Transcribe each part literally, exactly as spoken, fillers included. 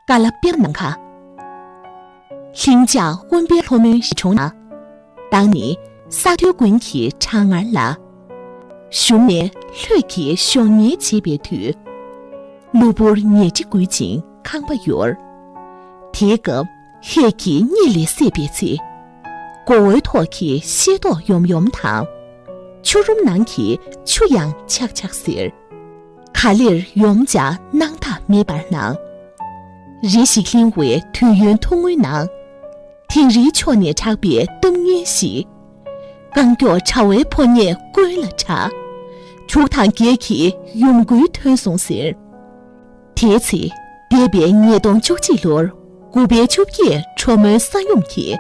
ཀ་ལ་པིར་ནང་ཁ། ལྷིང་འཇགས་དབེན་པའི་ལྷོ་མོན་རི་གྲོང་ན། བདག་ནི་ས་མཐོའི་དགུན་གྱི་གྲང་ངར་ལ། ཞུམ་ནས་ལྷོད་ཀྱིས་གཞོགས་ཉལ་བྱེད་པའི་དུས། གློ་བུར་ཉལ་ཁྲི་འགུལ་ཅིང་ཁང་པ་ཡོར། དེའི་སྐབས་ཧད་ཀྱིས་གཉིད་ལས་སད་པའི་ཚེ། མགོ་བོའི་ཐོག་གི་ཤེལ་ཏོག་ཡོམ་ཡོམ་དང་། ཆུ་རུམ་ནང་གི་ཆུ་ཡང་ཆག་ཆག་ཟེར། ག་ལེར་ཡོངས་བཅག་སྣང་དག་མེད་པར་སྣང་། རེ་ཞིག་ལྷིང་བའི་དུས་ཡུན་ཐུང་ངུའི་ནང་། དིང་རིའི་ཕྱོགས་ནས་གྲགས་པའི་གཏམ་ངན་ཞིག་རྐང་མགྱོགས་དྲ་བའི་ཕོ་ཉས་ཀུན་ལ་གྲགས། དྲུག་དང་བརྒྱད་ཀྱི་ཡོམ་འགུལ་ཐོན་སོང་ཟེར། དེའི་ཚེ། འདས་པའི་ཉིས་སྟོང་བཅུ་གཅིག་ལོར་དགུ་པའི་ཆུ་བརྒྱད་གྲོ་མོའི་ས་ཡོམ་གྱིས།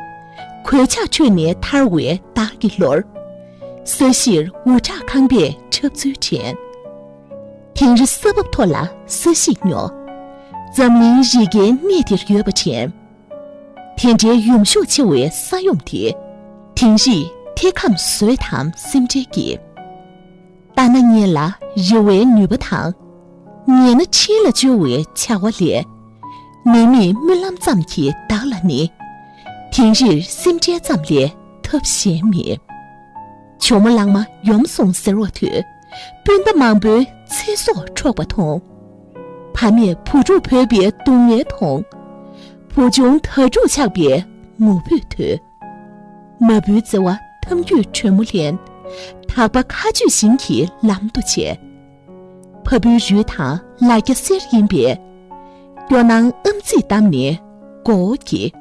གོད་ཆག་ཁྲོད་ནས་ཐར་བའི་བདག་གི་ལོར། ས་གཞིར་འུར་ཁྲག་ཁང་པས་འཁྲབ་ཚུལ་དྲན། དིང་རི་ས་བབ་མཐོ་ལ་ས་གཞིས་སྙོགས། འཛམ་གླིང་རི་རྒྱལ་གནས་འདིར་ཡོད་པ་དྲན། དེ་འདྲའི་ཡོམ་ཤུགས་ཆེ་བའི་ས་ཡོམ་དེ། དིང་རིས་ཐེ་ཁམས་བཟོད་དམ་སེམས་ཁྲལ་སྐྱེས། ལྟ་ན་སྙན་ལ་རེ་བའི་ནུས་པ་དང་། ཉན་ན་འཕྲིན་ལ་བཅོལ་བའི་བྱ་བ་ལས། ནད་མེད་སྨོན་ལམ་ཙམ་གྱིས་བདག་ལ་ནི། དིང་རིར་སེམས་ཁྲལ་ཙམ་ལས་ཐབས་གཞན་མེད། ཇོ་མོ་གླང་མ་ཡོམ་སོང་ཟེར་བ་དུས། སྤུན་ཟླ་མང་པོའི་ཚེ་སྲོག་འཕྲོག་པ་མཐོང་། ཕ་མས་བུ་ཕྲུག་བོས་པའི་སྡུག་བསྔལ་མཐོང་། བུ་ཆུང་དྭ་ཕྲུག་ཆགས་པའི་ངུ་འབོད་ཐོས། མ་བུའི་བརྩེ་བ་ཐབས་འགྱུར་དྲོན་མོ་ལེན། དག་པ་མཁའ་སྤྱོད་ཞིང་གི་ལམ་དུ་བྱས། ཕ་བུའི་རུས་དང་ལ་རྒྱ་གསེར་ཡིན་པས། སྐྱོ་སྣང་ཨམ་ཙིག་བསྡམས་ནས་མགོ་བོ་དགྱེ།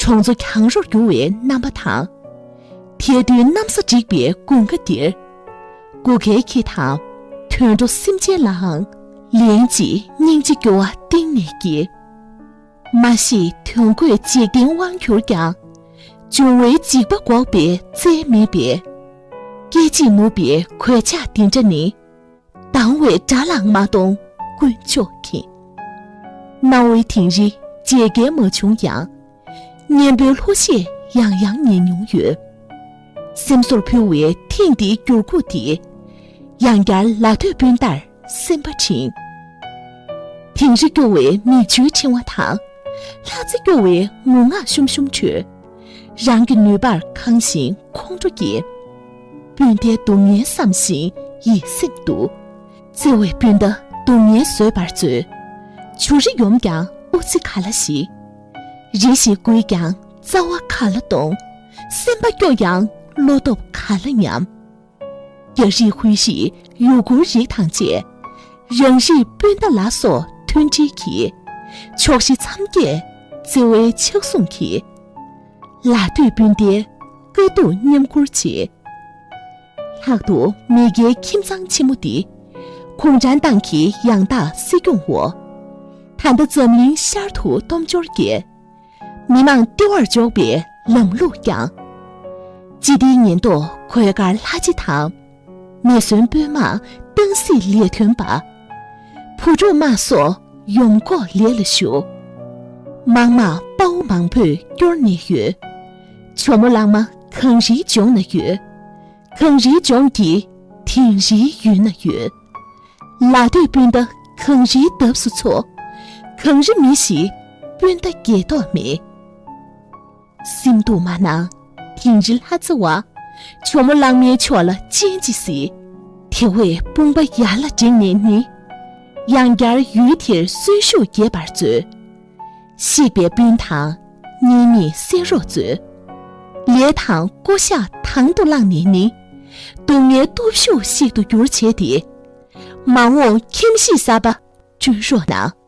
གྲོང་ཚོ་གྱང་རོར་འགྱུར་བའི་རྣམ་པ་དང་། དེ་དུས་གནམ་ས་འགྲིག་པའི་དགུན་ཁ་འདིར། སྒུག་ཁའི་ཁྱི་དང་དུད་འགྲོ་སེམས་ཅན་ལའང་། ལན་གཅིག་སྙིང་རྗེ་སྐྱོ་བ་གཏིང་ནས་སྐྱེས། མ་ཤེས་དོན་གོས་འཇིག་རྟེན་དབང་གྱུར་ཀྱང་། འབྱུང་བའི་འཇིགས་པ་འགོག་པའི་རྩལ་མེད་པས། སྐད་ཅིག་ནུབ་པའི་གོད་ཆག་འདི་འདྲ་ནི། སྡང་བའི་དགྲ་ལའང་མ་གཏོང་དཀོན་མཆོག་མཁྱེན། གནའ་བོའི་དིང་རི་བརྗེད་མཁན་མ་བྱུང་ཡང་། གཉན་པོའི་ལྷོ་གཞས་ཡང་ཡང་ཉན་མྱོང་ཡོད། སེམས་གསོར་ཕུལ་བའི་ཐེངས་འདིའི་འགྱུར་ཁུག་འདིས། ཡང་བསྐྱར་ལ་སྟོད་སྤུན་ཟླར་སེམས་པ་འཕྲིན། དིང་རི་སྐྱོ་བའི་མིག་ཆུའི་ཕྲེང་བ་དང་། ལྷ་རྩེ་སྐྱོ་བའི་ངུ་ངག་ཤུམ་ཤུམ་འཕྲོས། རང་གི་ནུས་པར་ཁེངས་ཤིང་ཁོང་ཁྲོ་སྐྱེས། སྤུན་ཟླའི་སྡུག་བསྔལ་བསམ་ཞིང་ཡིད་སེམས་སྡུག། བརྩེ་བའི་སྤུན་ཟླ་སྡུག་བསྔལ་བཟོད་པར་མཛོད། བྱུ་རུ་ཡོམ་ཀྱང་དབུ་རྩེ་ག་ལ་ཞི། རེ་ཞིག་རྒུད་ཀྱང་རྩ་བ་ག་ལ་གཏོང་། སེམས་པ་སྐྱོ་ཡང་བློ་སྟོབས་ག་ལ་ཉམས། རྒྱ་རིགས་ཧུའེ་ཞི་ཡུ་གུར་རིགས་དང་བཅས། རང་རིགས་སྤུན་ཟླ་ལ་སོགས་མཐུན་སྒྲིལ་གྱིས། ཕྱོགས་བཞི་མཚམས་བརྒྱད་བརྩེ་བའི་ཕྱག་ཟུང་གིས། ལ་སྟོད་སྤུན་ཟླའི་དཀའ་སྡུག་མཉམ་ཁུར་བྱེད། ལྷག་ཏུ་མི་སྒེར་ཁྱིམ་ཚང་ཆེན་མོ་འདི། གུང་ཁྲན་ཏང་གི་ཡང་དག་སྲིད་སྐྱོང་འོག་ད་ལྟ་འཛམ་གླིང་ཤར་དུ་སྟོབས་འབྱོར་རྒྱས། མི་མང་ལྟེ་བར་འཇོག་པའི་ལམ་ལུགས་བསྐྱངས། སྤྱི་བདེའི་ཉེན་རྟོག་གོས་དཀར་ལྷ་རྗེ་དང་། མེ་ཟོན་དཔོན་དམག་ཏང་སྲིད་ལས་དོན་པ། བུ་ཕྲུག་དམག་སོགས་ཡོམ་འགོག་ལས་ལ་ཞུགས། དམག་དམངས་དཔའ་བོ་མང་པོས་སྐྱོར་ནས་ཡོད། ཇོ་མོ་གླང་མ་གངས་རིའི་ལྗོངས་ན་ཡོད། གངས་རིའི་ལྗོངས་འདི་དིང་རིའི་ཡུལ་ན་ཡོད། ལ་སྟོད་སྤུན་ཟླ་གངས་རིའི་འདབས་སུ་འཚོ། གངས་རི་མི་ཤིགས་སྤུན་ཟླ་བརྒལ་དོགས་མེད། སེམས་སྡུག་མ་གནང་དིང་རི་ལྷ་རྩེ་བ། ཇོ་མོ་གླང་མའི་ཕྱོགས་ལ་སྤྱན་གཅིག་གཟིགས། དེ་བས་དཔུང་པ་ཡར་ལ་བསྒྲེངས་ནས་ནི། ཡང་བསྐྱར་ཡུལ་དེར་གསོན་ཤུགས་རྒྱས་པར་མཛོད། གཤེགས་པའི་སྤུན་དང་གཉེན་ཉེ་བསྲེ་རོགས་མཛོད། ལས་དང་བསྐོ་གཞག་དང་དུ་བླངས་ནས་ནི། སྡུག་བསྔལ་སྟོབས་ཤུགས་ཤིག་ཏུ་འགྱུར་བྱས་ཏེ། མ་འོངས་ཁྱིམ་གཞིས་གསར་པ་བསྐྲུན་རོགས་གནང་།